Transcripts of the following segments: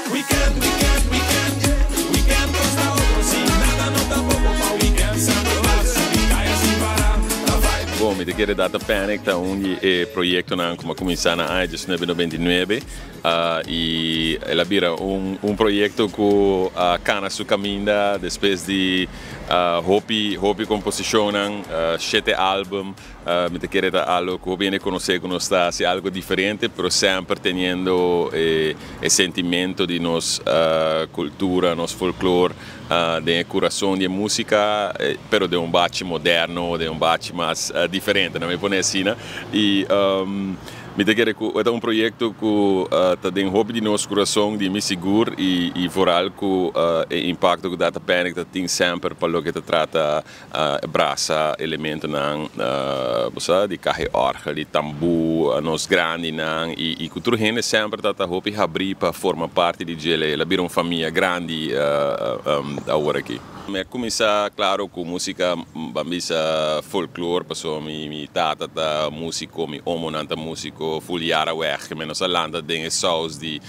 Weekend, weekend, weekend. Weekend costa otro si nada no ta poco pa weekend. Semper pa subi caya sin para. Ta vibe. Bon, mi ta kere Data Panic ta un di e proyectonan cu a cuminsa na aña 1999 y el a bira un proyecto cu a cana su caminda despues di hopi hopi composicionnan, shete album. Mi ta kere ta algo cu hopi hende conoce cu nos ta haci algo diferente, pero semper teniendo e sentimento di nos cultura, nos folklore den e curason di e musica, pero den un bachi moderno, den un bachi mas diferente, nan mi pone asina. Y mi ta kere cu e ta un proyecto cu ta den hopi di nos curason, di mi sigur, y vooral cu e impacto cu Data Panic ta tin semper pa loke ta trata brasa elementonan, bo sa, di caha orgel, di tambu, nos grandinan y cu tur hende semper ta hopi habri pa forma parti di dje. El a bira un famia grandi awor aki. Mi a cuminsa, claro, cu musica, ban bisa, folklore, paso mi tata ta musico, mi omonan ta musico, full jaren weg, mi nos a lanta den e saus di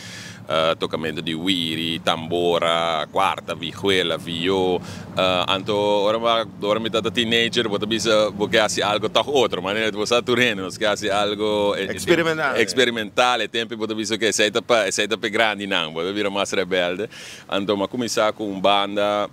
tocamento di wiri, tambora, cuarta, vihuela, vio. Anto ora mi tata teenager, bo ta bisa bo ke haci algo toch otro, manera bo sa tur hende, nos ke haci algo experimental. Experimental, e tempo bo ta bisa que esey ta pa grandinan, bo ta bira mas rebelde. Anto m'a cuminsa cu un banda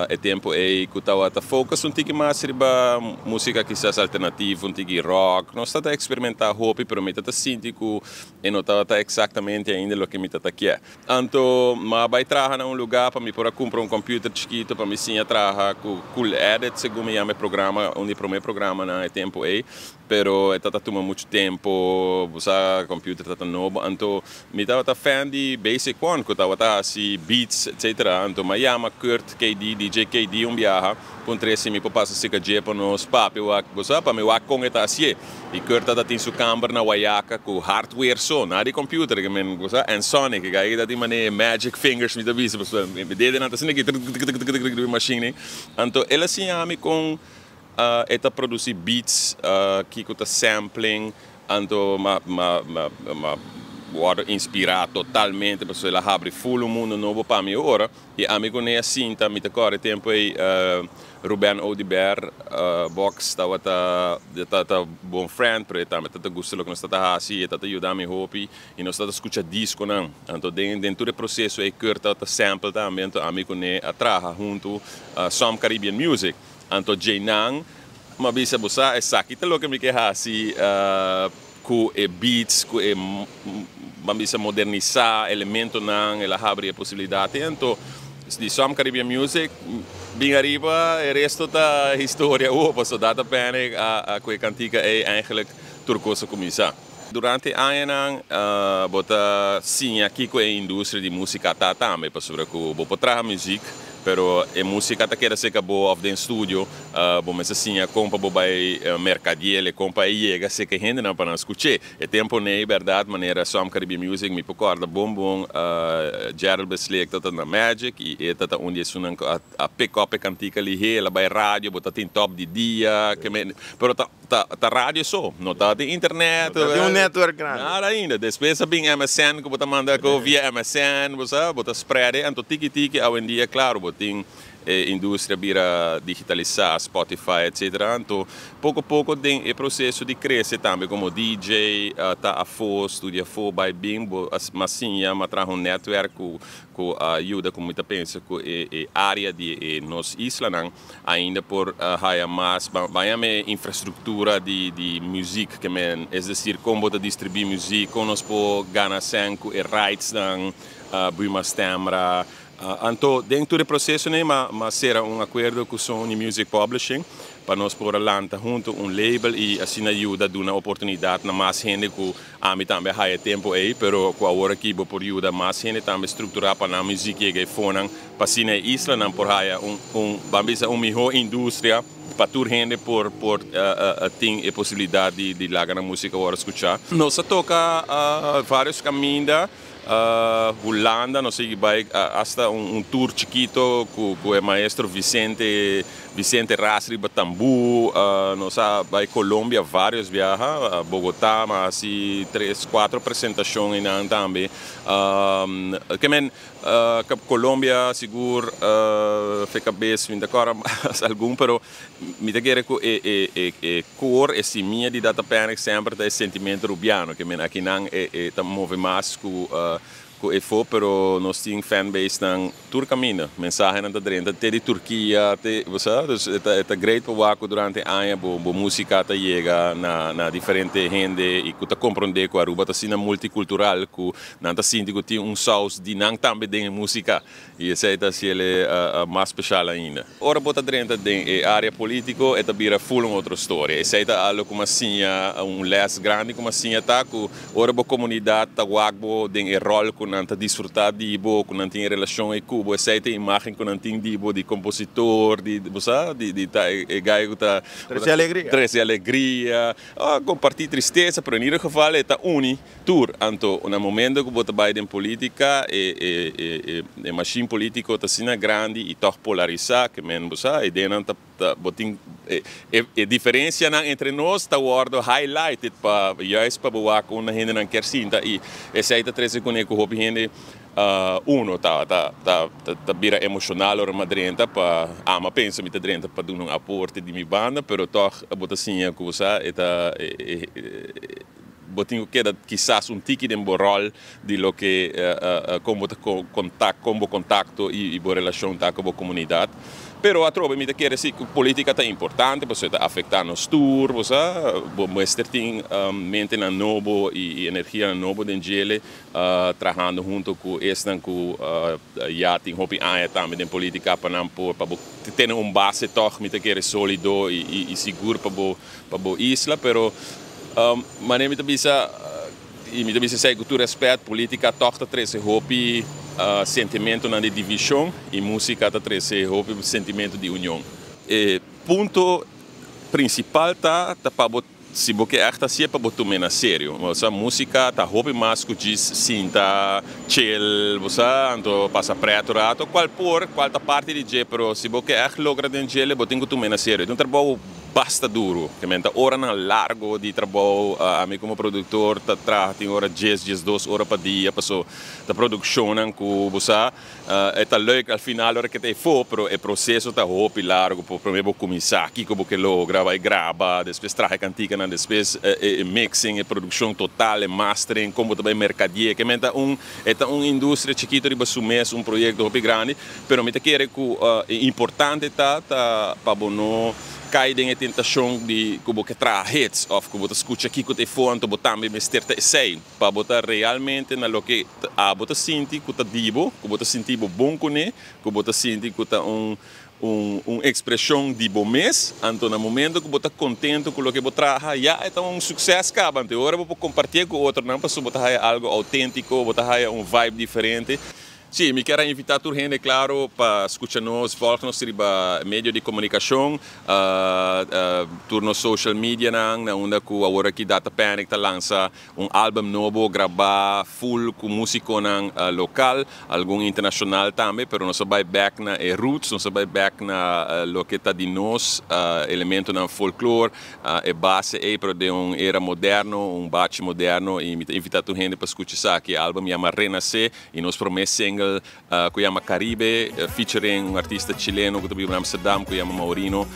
e tempo ey cu tawata focus un tiki mas riba musica kisas alternativo, un tiki rock. Nos tata experimenta hopi, pero mi tata sinti cu e no tawata exactamente ainda loke mi tata kier. Anto m'a bay traha na un lugar pa mi por a cumpra un computer chikito pa mi siña traha cu Cool Edit, segun mi yama e programa, un di prome programanan e tempo ey. Pero e tata tuma mucho tempo, usa computer tata nobo. Anto mi tawata fan di Basic One, cu tawata haci beats, etc. Anto m'a yama Kurt KD, DJ KD, un biaha, puntr'e si mi por pasa serca dje pa nos papia wak, bo sa, pa mi wak con e ta haci'e. Y Kurt tata tin su camber na Wayaca cu hardware so, nada di computer, ke men, bo sa, Ensoniq, que gai dat mane Magic Fingers mi ta bisa, mi dede nan ta asina aki, machine. Anto el a siña mi con e ta produci beats, kico ta sampling, anto m'a wordo inspira totalmente, pasobra el a habri full un mundo nobo pa mi ora, y ami cu ne sinta, mi ta core tempo ey Ruben Oduber, Box, tawata ta bon friend, pero e tambe ta gusta loke nos ta haci, e ta yuda mi hopi, y nos ta scucha disconan. Anto den tur e proceso e Kurt ta sample tambe, anto ami cu ne a traha hunto Some Caribbean Music. Anto djeinan m'a bisa, "Bo sa, esaki ta loke mi ke hasi ku e beats, ku e, ban bisa, modernisa elementonan." El a habri e posibilidat. Anto di Some Caribbean Music bin ariba, e resto ta historia. Oh, paso Data Panic a ku e cantica e eigenlijk tur cos a cuminsa. Durante añanan bo ta siña kico e industria di musica ta tambe, pasobra cu bo por traha music, pero e musica ta keda serca bo of den studio, bo mester siña con pa bo bay mercadi'e, con pa e yega serca hendenan pa nan scuch'e. E tempo nee, berdad, manera Some Caribbean Music, mi por corda bon bon, Gerald Besleek ta na Magic y e ta un di esunnan a pick up e cantica lihe, el a bay radio, bo ta tin top di dia, ke men, pero ta radio so, no ta di internet. No tin un network grandi. Nada ainda. Despues a bin MSN, cu bo ta manda cu via MSN, bo sa, bo ta spread, anto tiki tiki awendia, claro, bo tin industria bira digitalisa, Spotify, etc. Anto poco poco den e proceso di crece tambe como DJ, ta afo, studia afo, bay bin, bo m'a siña, m'a traha un netwerk cu yuda cu mi ta pensa cu e area di e nos islanan ainda por haya mas, ban yama, infrastructura di music, ke men, es decir, con bo ta distribui music, con nos por gana sen cu e rights nan, Buma Stemra. Anto den tur e proceso nee m'a cera un acuerdo cu Sony Music Publishing pa nos por lanta hunto un label y asina yuda duna oportunidad na mas hende cu ami tambe haya tempo ey, pero cu awor aki bo por yuda mas hende tambe structura pa nan music yega e fonan, pa asina e islanan por haya un, ban bisa, un miho industria pa tur hende por tin e posibilidad di laga nan musica awor scucha. Nos a toca varios caminda. Hulanda, nos a sigui bai hasta un tour chikito cu e maestro Vicente Vicente Ras riba tambú. Nos a bai Colombia varios biaha, Bogota, m'a haci tres, cuatro presentacion einan tambe. Ke men Colombia sigur fe cabes mi ta corda mas algun, pero mi ta kere cu e core, e simia di Data Panic semper ta e sentimento Rubiano. Ke men akinan e ta move mas cu efo, pero nos tin fanbase nan tur caminda. Mensahenan ta drenta te di Turkia, te, bo sa, dus e ta great pa wak cu durante aña bo musica ta yega na diferente hende y cu ta comprende cu Aruba ta asina multicultural cu nan ta sinti cu tin un saus di nan tambe den e musica y esey ta haciele mas special ainda. Ora bo ta drenta den e area politico e ta bira full un otro storia. Esey ta algo cu m'a siña, un les grandi cu m'a siña ta cu ora bo comunidad ta wak bo den e rol cu nan ta disfruta di bo, cu nan tin e relacion ey cu bo, esey ta e imagen cu nan tin di bo, di compositor, di, bo sa, di ta e guy cu ta Trece alegria. Trece alegria, comparti tristeza, pero in ieder geval e ta uni tur. Anto na momento cu bo ta bay den politica e machine politico ta asina grandi y toch polarisa ke men bo sa e denan ta bo tin e diferencianan entre nos ta wordo highlighted pa juist pa bo wak unda hendenan kier sinta y esey ta trece cune cu hopi hende uno ta ta bira emocional ora mi a drenta pa ama pensa mi ta drenta pa duna un aporte di mi banda, pero toch bo ta siña cu bo sa e ta Bo tin ku keda kisas un tiki den bo ròl di loke kon bo ta kontak, kon bo kontakto i bo relashon ta ku bo komunidat. Pero atrobe mi ta kere si ku politika ta importante pasobra e ta afektá nos tur, bo sa. Bo mester tin mentenan nobo i energianan nobo den djele trahando hunto ku esnan ku ya tin hopi aña tambe den politika pa nan por pa bo tene un base tòg mi ta kere solido i sigur pa bo pa bo isla, pero manera mi ta bisa y mi ta bisa esey cu tur respet, politica toch ta trece hopi sentimentonan di division y musica ta trece hopi sentimento di union. E punto principal ta ta pa bo, si bo ke echt hacié, pa bo tum'é na serio. Bo sa, musica ta hopi mas cu djis sinta, chill, bo sa, anto pasa pret un rato, cual por, cual ta parti di dje, pero si bo ke echt logra den djele, bo tin cu tum'é na serio. E ta un trabou basta duru, ke men ta oranan largo di trabou, ami komo produktor ta traha tin ora djes, 12 ora pa dia, paso ta produkshonnan ku bo sa e ta leuk al final ora ke ta efo, pero e proseso ta hopi largo, por prome bo kuminsá kiko bo ke logra, bai graba, despues traha e kantikanan, despues e mixing, e produkshon total, e mastering, kon bo ta bai merkadié, ke men ta un e ta un industria chikito riba su mes, un proyekto hopi grandi. Pero mi ta kere ku e importante ta ta pa bo no kai den e tentashon di ku bo ke traha hits òf ku bo ta skucha kiko ta e for anto bo tambe mester ta esei. Pa bo ta realmente na loke abo ta sinti ku ta di bo, ku bo ta sinti bo bon kuné, ku bo ta sinti ku ta un un un ekspreshon di bo mes. Anto na momento ku bo ta kontento ku loke bo traha ya e ta un sukses kaba. Anto e ora bo por kompartié ku otronan pasobra bo ta haya algu outéntiko, bo ta haya un vibe diferente. Sí, mi kier a invitá tur hende klaro pa skucha nos, vòlg nos riba medio di komunikashon, tur nos social medianan, na unda ku awor aki Data Panic ta lansa un album nobo grabá full ku músikonan lokal, algun internashonal tambe, pero nos a bai bèk na e roots, nos a bai bèk na loke ta di nos, elementonan folklor, E base ei pero den un era moderno, un bachi moderno y mi ta invita tur hende pa scucha esaki. E album yama Renace y nos prome single cu yama Caribe featuring un artista chileno cu ta biba na Amsterdam cu yama Maurino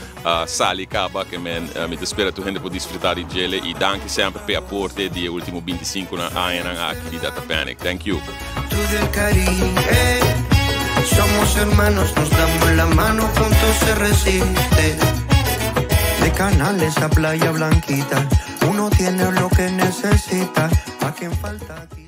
sali caba ke men mi ta spera tur hende por disfruta di djele y danki semper p'e aporte di e ultimo 25 añanan aki di Data Panic. Thank you. Del Caribe, somos hermanos, nos damos la mano, juntos se resiste. De Canales a Playa Blanquita, uno tiene lo que necesita, a quien falta aquí.